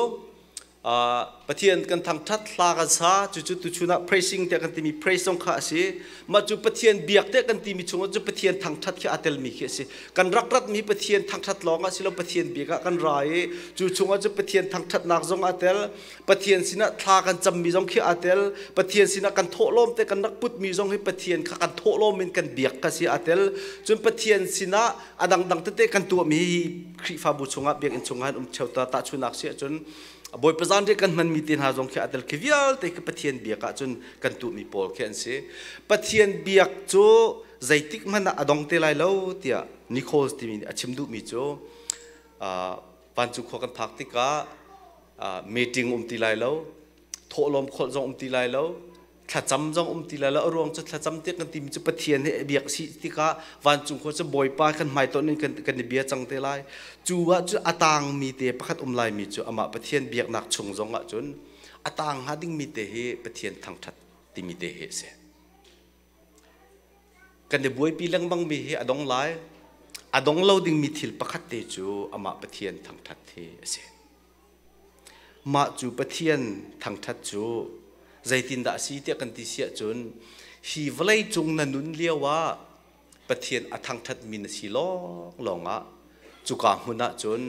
Pathian kan thangṭhat hla kan sa cucu tuchun ah praising tiah kan timi praise zong kha a si mah cu Pathian biak tiah kan timi chungah cu Pathian thangṭhat khi aa telmi khi a si kan rak ratmi Pathian thangṭhat lawng ah si lo Pathian biak ah kan ra i cu chungah cu Pathian thangṭhatnak zong aa tel Pathian sinah thla kan cammi zong khi aa tel Pathian sinah kan thawhlawm te kan rak putmi zong hi Pathian kha kan thawhlawm in kan biak ka si aa tel cun Pathian sinah a dangdang tete kan tuahmi hi Khrihfabu chungah biakinn chungah um cheu ta tahchunak si ahcun Bawipa zan kan hmanmi te hna zong khi aa tel khi vialte khi Pathian biak ahcun kan tuahmi pawl khi an si Pathian biak cu zeitik hmanh ah a dong te lai lo tiah Nichols timi nih a chim duhmi cu vancung khua kan phak tikah meeting um ti lai lo thawhlawm kholh zong um ti lai lo thlacam zong um ti lai lo a ruang cu thlacam tiah kan timi cu Pathian he biak si tikah vancung khua cu Bawipa kan hmaitonh in kan i bia cang te lai cu ah cu a tangmi te pakhat um laimi cu amah Pathian biaknak chung zong ah cun a tang hnga dingmi te hi Pathian thangṭhat timi te hi a si Kan i buaipi lengmangmi hi a dong lai. A dong lo dingmi thil pakhat te cu amah Pathian thangṭhat hi a si. Mah cu Pathian thangṭhat cu zeitindah a si tiah kan ti si ahcun hi vawlei cung na nun lio ah Pathian a thangṭhatmi na si lawnglawng ah cuka hmun ah cun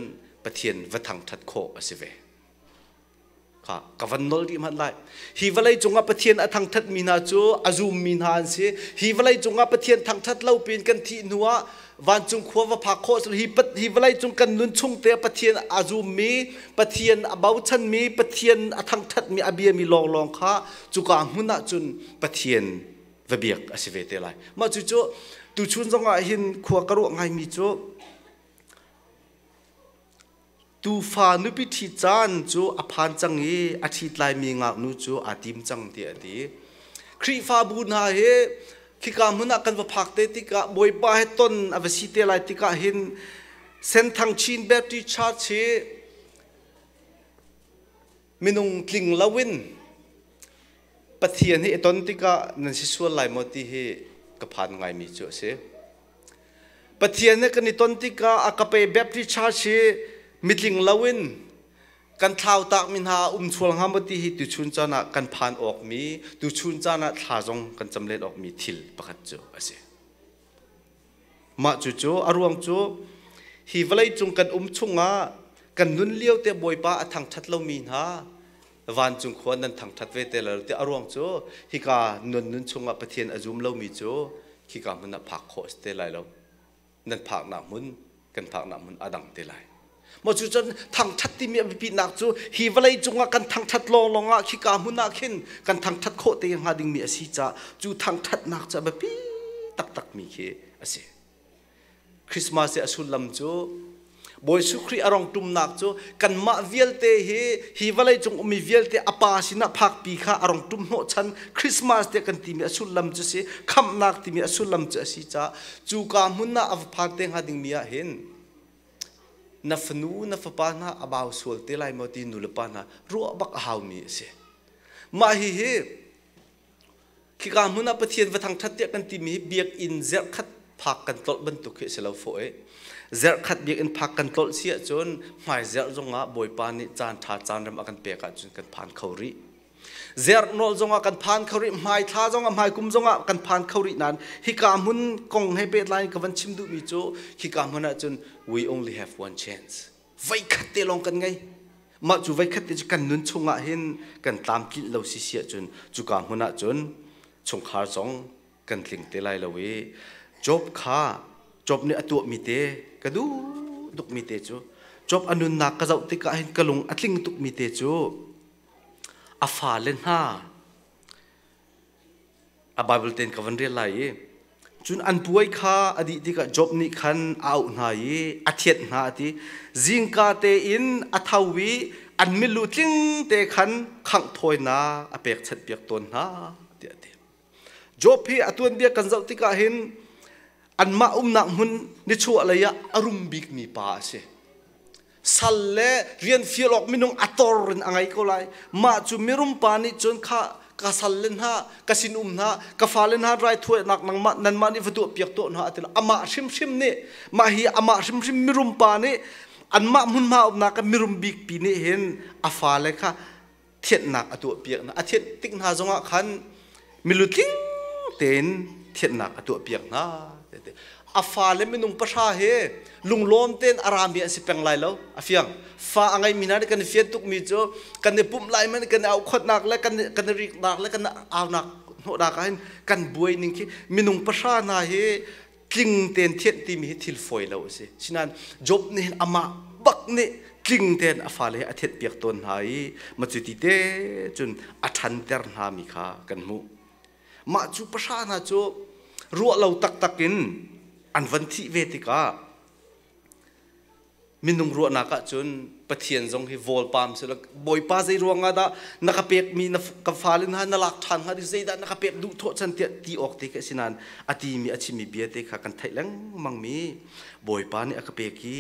Pathian va thangṭhat khawh a si ve. Kha ka van nol dih hmanh lai. Hi vawlei cungah Pathian a thangthatmi hna cu a zummi hna an si. Hi vawlei cungah Pathian thangthat lo piin kan thih hnu ah vancung khua va phak khawh hi hi vawlei cung kan nun chung te Pathian a zummi, Pathian a bochanmi, Pathian a thangthatmi, a biami lawnglawng kha cuka hmun ah cun Pathian va biak a si ve te lai. Mah cucu tuchun zongah hin khua ka ruah ngaimi cu Tuufa nupi ṭhi caan cu a phan cang i a ṭhit laimi ngaknu cu aa tim cang tiah a ti. Khrihfabu hna hi khika hmun ah kan va phak te tikah Bawipa he ton a va si te lai tikah hin Senthang Chin Baptist Church hi minung tling loin Pathian hi i ton tikah nan si sual lai maw ti hi ka phan ngaimi cu a si. Pathian he kan i ton tikah a ka pe Baptist Church hi mitling loin kan thlautak mi hna um chual hnga maw ti hi tuchun caan ah kan phan awk mi tuchun caan ah thla zong kan cam len awk mi thil pakhat cu a si. Mah cucu a ruang cu hi vawlei cung kan um chungah kan nun lio te Bawipa a thangṭhat lomi hna vancung khua nan thangṭhat ve te lo ti a ruang cu hika nun nun chungah Pathian a zum lomi cu khika hmun ah phak khawh a si te lai lo. Nan phaknak hmun kan phaknak hmun a dang te lai. Maw cu cun thangṭhat timi a biapitnak cu hi vawlei cungah kan thangṭhat lawnglawng ah khika hmun ah khin kan thangṭhat khawh te hnga dingmi a si caah cu thangṭhatnak cu a biapi taktakmi khi a si. Christmas i a sullam cu Bawi Jesuh Khrih a rong ṭumnak cu kanmah vialte hi hi vawlei cung ummi vialte a pa sinah phakpi kha a rong ṭum hnawhchan Christmas tiah kan timi a sullam cu si khamhnak timi a sullam cu a si caah cuka hmun ah a va phan te hnga dingmi ah hin na fanu na fapa hna a bau sual te lai maw ti nu le pa hna ruah bak a haumi a si. Mah hihi khika hmun ah Pathian va thangṭhat tiah kan timi hi biakinn zerhkhat phak kan tlolh bantuk khi a si lo fawh i zerhkhat biakinn phak kan tlolh si ahcun hmaizerh zongah Bawipa nih caan ṭha caan rem a kan pek ahcun kan phan kho rih. Zerhnawl zongah kan phan kho rih, hmaithla zongah hmaikum zongah kan phan kho rih nain hika hmun kong he pehtlai in ka van chim duhmi cu hika hmun ahcun we only have one chance. Voikhat te lawng kan ngei. Mah cu voikhat te cu kan nun chungah hin kan tlamtlinh lo si si ahcun cuka hmun ahcun chungkhar zong kan tling te lai lo i Job kha Job nih a tuahmi te ka duh tukmi te cu Job a nunnak ka zoh tikah hin ka lung a tling tukmi te cu a fale hna a Bible tein ka van rel lai i cun an puai kha a dih tikah Job nih khan a auh hna i a thianh hna a ti zingka tein a tho i an milu tling te khan khangh thawinak a pekchanh piak tawn hna tiah a ti Job hi a tuanbia kan zoh tikah hin anmah umnak hmun nichuah lei ah a rum bikmi pa a si sal le rian fial awk minung a tor in a ngei ko lai mah cu mirum pa nih cun kha ka sal le hna ka sinum hna ka fale hna raithuainak nangmah nanmah nih va tuah piak tuah hna ati amah hrimhrim nih mah hi amah hrimhrim mirum pa nih anmah hmunhma umnak mirum bik pi nih hin a fale kha thianhnak a tuah piak hna a thianh tik hna zongah khan milutling tein thianhnak a tuah piak hna a fale minung pahra he lunglawm tein a rami an si peng lai lo a fiang fa a ngeimi hna nih kan i fian tukmi cu kan i pumh lai man kan i aukhawtnak le kan kan i riknak le kan aunak hnawhnak ah hin kan buai ning khi minung pahra hna hi tling tein thianh timi hi thil fawi lo a si sinain Job nih hin amah bak nih tling tein a fale hi a thianh piak tawn hna i macu ti te cun a ṭhanter hna mi kha kan hmuh mah cu pahra hna cu ruah lo taktak in an van thih ve tikah Minung ruahnak ahcun Pathian zong hi vawlpam si lo Bawipa zei ruangah dah na ka pekmi na ka fale hna na lak ṭhan hnga zeidah na ka pek duh thawh chan tiah ti awk te khi a si nain a timi a chimmi bia te kha kan theih lengmang mi Bawipa nih a ka pek i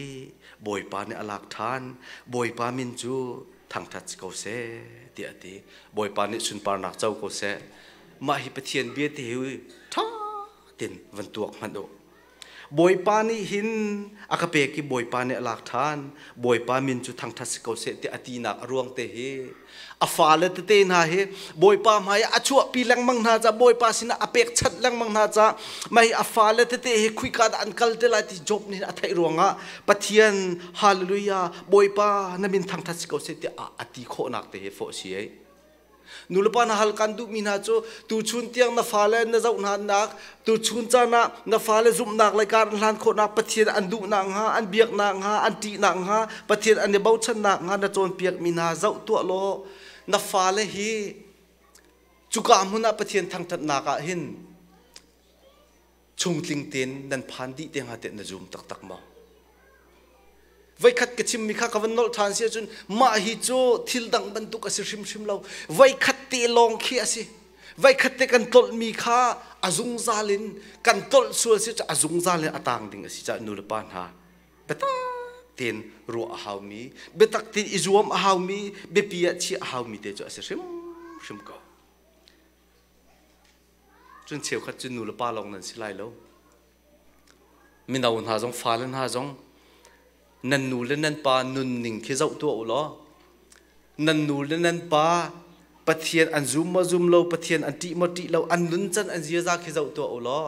Bawipa nih a lak ṭhan Bawipa min cu thangṭhat si ko seh tiah a ti Bawipa nih sunparnak co ko seh mah hi Pathian bia te hi ṭha tein van tuak hmanh u Bawipa nih hin a ka pek i Bawipa nih a lak ṭhan. Bawipa min cu thangṭhat si ko seh tiah a tinak a ruang te hi a fale tete hna hi Bawipa hmai ah a chuahpi lengmang hna caah Bawipa sinah a pekchanh lengmang hna caah mah hi a fale tete hi khuika dah an kal te lai ti Job nih a theih ruangah Pathian hallelujah Bawipa na min thangṭhat si ko seh tiah a ti khawhnak te hi fawh si ei. Nulepa na hal kan duhmi hna cu tuchun tiang na fale na zoh hna nak tuchun caan ah na fale zumhnak le kar an hlan khawhnak Pathian an duhnak hnga an biaknak hnga an ṭihnak hnga Pathian an i bochannak hnga na cawnpiakmi hna zoh tuah law na fale hi cuka hmun ah Pathian thangṭhatnak ah hin chungtling tein nan phan dih te hnga tiah na zum taktak maw? Voikhat ka chimmi kha ka van nolh ṭhan si ahcun mah hi cu thil dang bantuk a si hrimhrim lo. Voikhat te lawng khi a si. Voikhat te kan tlolhmi kha a zungzal in kan tlolh sual si cu a zungzal in a tang ding a si caah nu le pa hna biatak tein ruah a haumi, biatak tein i zuam a haumi, biapi ah chiah a haumi te cu a si hrimhrim ko. Cun cheukhat cu nu le pa lawng nan si lai lo. Mino hna zong fale hna zong nan nu le nan pa nunning khi zoh tuah u law nan nu le nan pa Pathian an zum maw zum lo, Pathian an ṭih maw ṭih lo, an nuncan an ziaza khi zoh tuah u law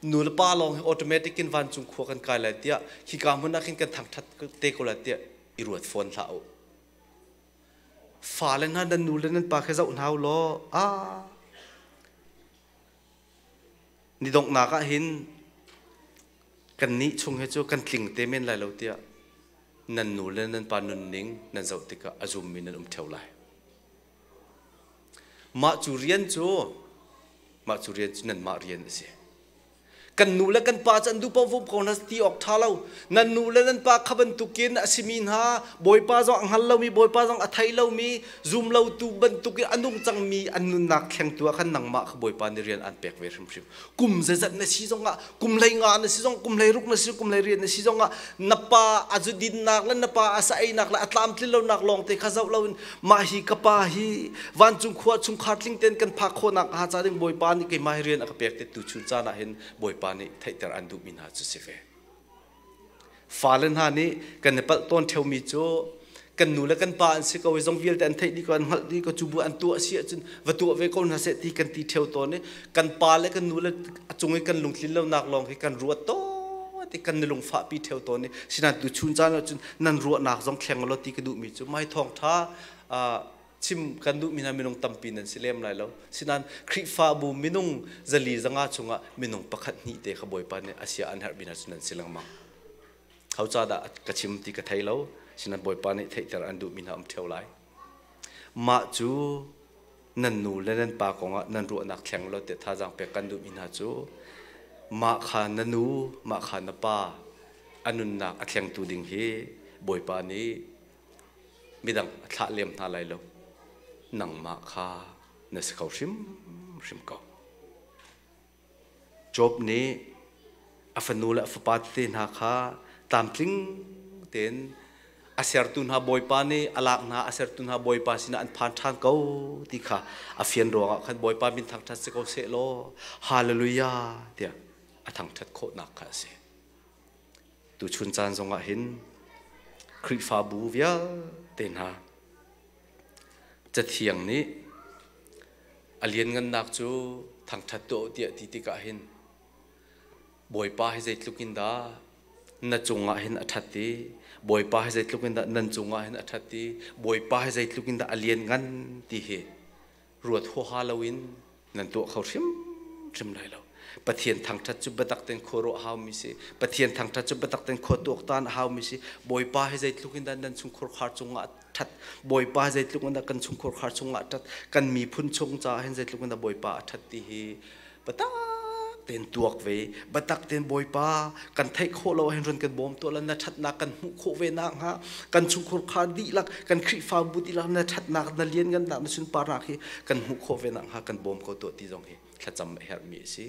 nu le pa lawng hi automatic in vancung khua kan kai lai tiah khika hmun ah khin kan thangṭhat te ko lai tiah i ruat fawn hlah u. Fale hna nan nu le nan pa khi zoh hna u law ah Ni donghnak ah hin kannih chung hi cu kan tling te men lai lo tiah nan nu le nan pa nunning nan zoh tikah a zummi nan um ṭheo lai. Mah cu rian cu mah cu rian cu nanmah rian a si. Kan nu le kan pa cu an duh paoh vum ko hna ti awk ṭha lo. Nan nu le nan pa kha bantukin a simi hna Bawipa zong a hngal lomi Bawipa zong a thei lomi zum lotu bantukin a nung cangmi an nunnak thlengtu ah khan nangmah kha Bawipa nih rian aan pek ve hrimhrim. Kum zeizat na si zongah, kum 15 na si zong, kum 16 na si, kum 18 na si zongah na pa a zudinnak le na pa a sa einak le a tlamtlin lonak lawngte kha zoh loin mah hi ka pa hi vancung khua chungkhar tling tein kan phak khawhnak hnga ca ding Bawipa nih keimah hi rian a ka pek te tu chun caan ah hin Bawipa nih theihter an duhmi hna cu si ve. Fale hna nih kan i palh tawn ṭheomi cu kan nu le kan pa an si ko i zong vialte an theih dih ko an hngalh dih ko cu bu an tuah si ahcun va tuah ve ko hna seh ti kan ti ṭheo tawn i kan pa le kan nu le a cung i kan lungtlin lonak lawng hi kan ruat tawn ti kan lungfah pi ṭheo tawn i sinain tu chun caan ahcun nan ruahnak zong thleng law ti ka duhmi cu mai thawngṭha chim kan duhmi hna minung tampi nan si lem lai lo. Sinain Khrihfabu minung 400 chungah minung pakhat hnih te kha Bawipa nih a sia an herhmi hna cu nan si lengmang. Ho ca dah ka chim ti ka thei lo. Sinain Bawipa nih theihter an duhmi hna um ṭheo lai. Mah cu nan nu le nan pa kongah nan ruahnak thleng lo tiah thazaang pek kan duhmi hna cu mah kha na nu, mah kha na pa a nunnak a thlengtu ding hi Bawipa nih midang a thlah lem hna lai lo nangmah kha na si kho hrimhrim ko Job nih a fanu le a fapa tete hna kha tlamtling tein a sertu hna bawipa nih a lak hna a sertu hna bawipa sinah an phan ṭhan ko ti kha a fian ruangah khan bawipa min thangṭhat si ko seh law hallelujah tiah a thangṭhat khawhnak kha a si. Tuchun caan zongah hin Khrihfabu vialte hna Cathiang nih a lianngannak cu thangṭhat tuah u tiah ti tikah hin Bawipa hi zeitluk in dah na cungah hin a ṭhat i Bawipa hi zeitluk in dah nan cungah hin a ṭhat i Bawipa hi zeitluk in dah a lianngan ti hi ruat huaha loin nan tuah kho hrimhrim lai lo. Pathian thangṭhat cu biatak tein khua ruah a haumi si. Pathian thangṭhat cu biatak tein khua tuaktan a haumi si. Bawipa hi zeitluk in dah nan chungkhar khar cungah a ṭhat. Bawipa hi zeitluk in dah kan chungkhar khar cungah a ṭhat. Kan miphun chung caah hin zeitluk in dah Bawipa a ṭhat ti hi biatak tein tuak ve. Biatak tein Bawipa kan theih khawh lo ahhin run kan bawm tuah la na ṭhatnak kan hmuh khawh ve nakhnga kan chungkhar khar dihlak kan Khrihfabu dihlak na ṭhatnak na lianngannak na sunparnak hi kan hmuh khawh ve nakhnga kan bawm ko tuah ti zong hi thlacam a herhmi a si.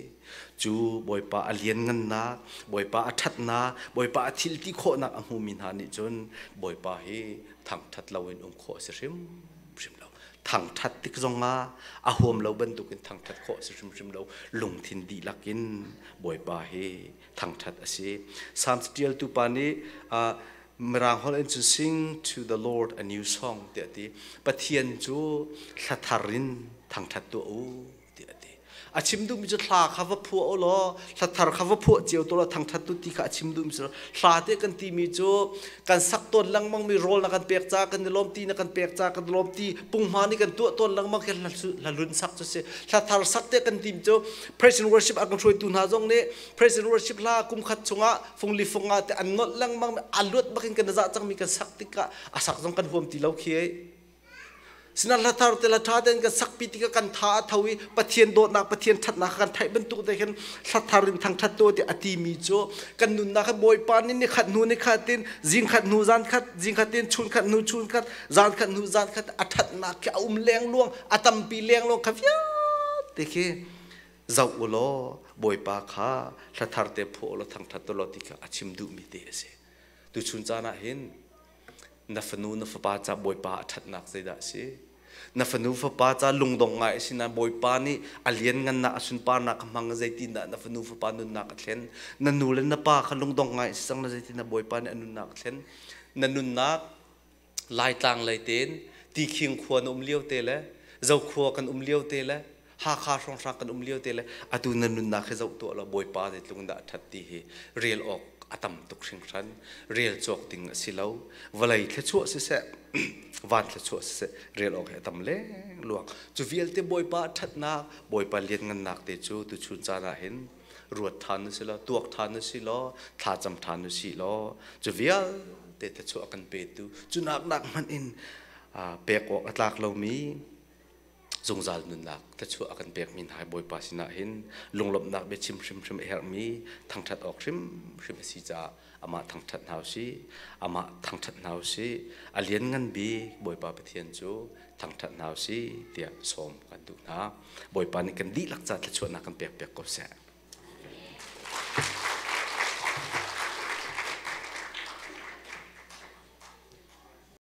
Cu Bawipa a lianngannak, Bawipa a ṭhatnak, Bawipa a thil ti khawhnak a hmumi hna nih cun Bawipa hi thangṭhat loin um khawh a si hrimhrim lo. Thangṭhat tik zongah a huam lo bantukin thangṭhat khawh a si hrimhrim lo. Lungthin dihlak in Bawipa hi thangṭhat a si. Psalm ṭialtu pa nih Mirang holh in cun sing to the Lord a new song tiah a ti. Pathian cu hla thar in thangṭhat tuah u tiah a ti. A chim duhmi cu hla kha va phuah u law hla thar kha va phuah cio tu law thangṭhat tu ti kha a chim duhmi cu hla te kan timi cu kan sak tawn lengmang mi rawl na kan pek ca kan i lawm ti na kan pek ca kan i lawm ti punghma nih kan tuah tawn lengmang khi hla hlun sak cu si hla thar sak te kan tim cu praise and worship a kan hruaitu hna zong nih praise and worship hla kum khat chungah fungli funga te an nolh lengmang a luat bakin kan zah cangmi kan sak tikah a sak zong kan huam ti lo khi. Sina hla thar te la tha ten kan sakpi tikah kan tha a tho i Pathian dawtnak Pathian thatnak kan theih bantuk te khin hla thar in thangthat tu ti a ti mi cu kan nunnak kha Bawipa nih ni khat hnu ni khat in zing khat hnu zan khat zing khat in chun khat hnu chun khat zan khat hnu zan khat a thatnak khi a um leng luang a tampi leng luang kha vialte khi zoh u law Bawipa kha hla thar te phuah u law thangthat u law ti kha a chim duhmi te a si. Tuchun caan ah hin na fanu na fapa ca Bawipa a ṭhatnak zeidah a si? Na fanu fapa ca lungdong ngai a si nain Bawipa nih a lianngannak a sunparnak a hmang zeitindah na fanu fapa nunnak a thlen? Na nu le na pa kha lungdong ngai a si cang na zeitindah Bawipa nih a nunnak a thlen? Na nunnak Laitlang lei tein Tikhing khua na um lio te le Zokhua kan um lio te le Hakha hrawnghrang kan um lio te le atu na nunnak hi zoh tuah law Bawipa zeitluk in dah a ṭhat ti hi rel awk a tam tuk hringhran. Rel cawk ding a si lo. Vawlei thluachuah siseh, van thluachuah siseh, rel awk hi a tam lengluang. Cu vialte Bawipa ṭhatnak, Bawipa lianngannak te cu tuchun caan ah hin ruat ṭhan u si law, tuak ṭhan u si law, thlacam ṭhan u si law, cu vialte thluachuah a kan petu, cu nak hmanh in pek awk a tlak lomi zungzal nunnak thluachuah a kan pekmi hna hi Bawipa sinah hin lunglawmhnak biachim hrimhrim a herhmi thangṭhat awk hrimhrim a si caah amah thangṭhat hna usih, amah thangṭhat hna usih, a lianngan bik Bawipa Pathian cu thangṭhat hna usih tiah sawm kan duh hna. Bawipa nih kan dihlak ca thluachuahnak kan pek piak ko seh.